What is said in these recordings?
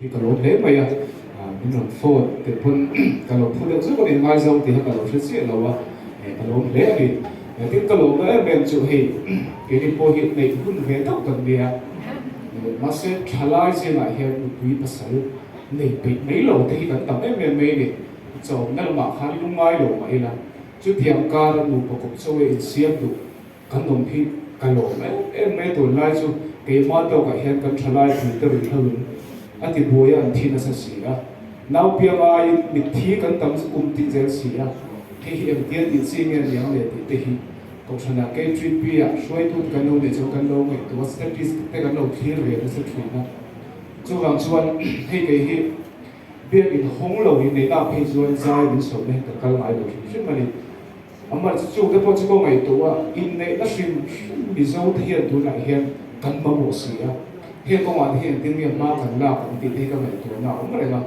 Hi ka lawm hle mai a, min rawn phone teh pawn ka lo phu deuh zuk a ni, ngaizawng tih kha ka lo hre chiah lo a, ka lawm hle a ni. Tin ka lawmna em em chu hei keini pawh hi neih hun ve deuh kan nia, mahse thalai zingah hian nupui pasal nei peih mai lo te hi kan tam em em mai a ni. Chawmna lamah khan lungngai lo mah ila chutiang kara nupa kawp chaw e insiam duh Kan awm hi ka lawm em em mai tunlai chu keimah tawkah hian kan thalai pui te ruihhlo in a ti buai a an thi nasa si a, nau piang aiin mitthi kan tam kum tih zel si a, hei hi engtia tih chi nge niang le tih te hi Kohhranah KTP ah hruaitu te kan lo neih chuan kan lo ngaihtuah a, statistic te kan lo thlir ve nasa thin a, chuvang chuan hei kei hi biakin hawng lo in neih nak phei chuan zai min sawmna hi ka kal ngai lo hrim hrim a ni. Amah chu chu te pawh chu ka ngaihtuah a, inneihna hrim hrim Mizo te hian tunah hian kan mamawh si a, heng kawngah te hian engtin nge hma kan lak ang tih te hi ka ngaihtuahna a awm reng a,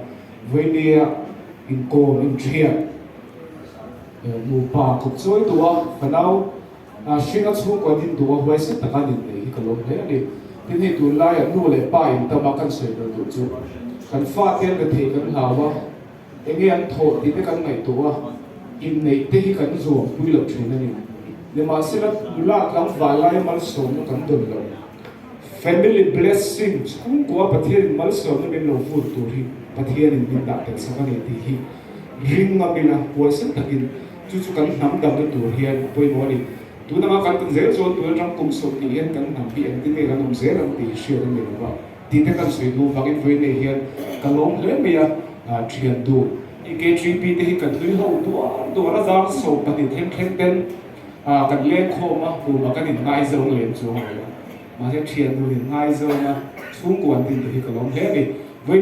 Vawimia inkawm inthian nupa kawp chawi duh a, fanau hringa chhungkua din duh a huaisen taka an inneih hi ka lawm hle a ni. Tin hei tunlaiah nu leh pa intam a kan sawi belh duh chu kan fate an rethei kan hlau a, Enge an thawh tih te kan ngaihtuah a, inneih te hi kan zuam pui loh thin a ni. Nimahsela nula tlangval laia malsawmna kan dawn lo. Family blessing, chhungkua Pathianin malsawmna min lo vur tur hi Pathianin min dah tel sak a ni tih hi ring ngam ila, huaisen takin chu chu kan hnam damna tur hian a pawimawh a ni. Tun anga kan tin zel chuan tun atang kum 20 hian kan hnam hi engtin nge kan awm zel ang tih hi hriat a ni lo va. Tih te kan sawi duh vangin vawi nei hian ka lawm hle mai a, thian duh. KTP te hi kan hlui ho duar duar a zar 12 thleng thleng ten kan leng khawm a, kum a kan in ngaizawng lem chuang a ni a, mahse thian duh in ngaizawng a, chhungkuan din te hi ka lawm hle a ni. Vawi nei.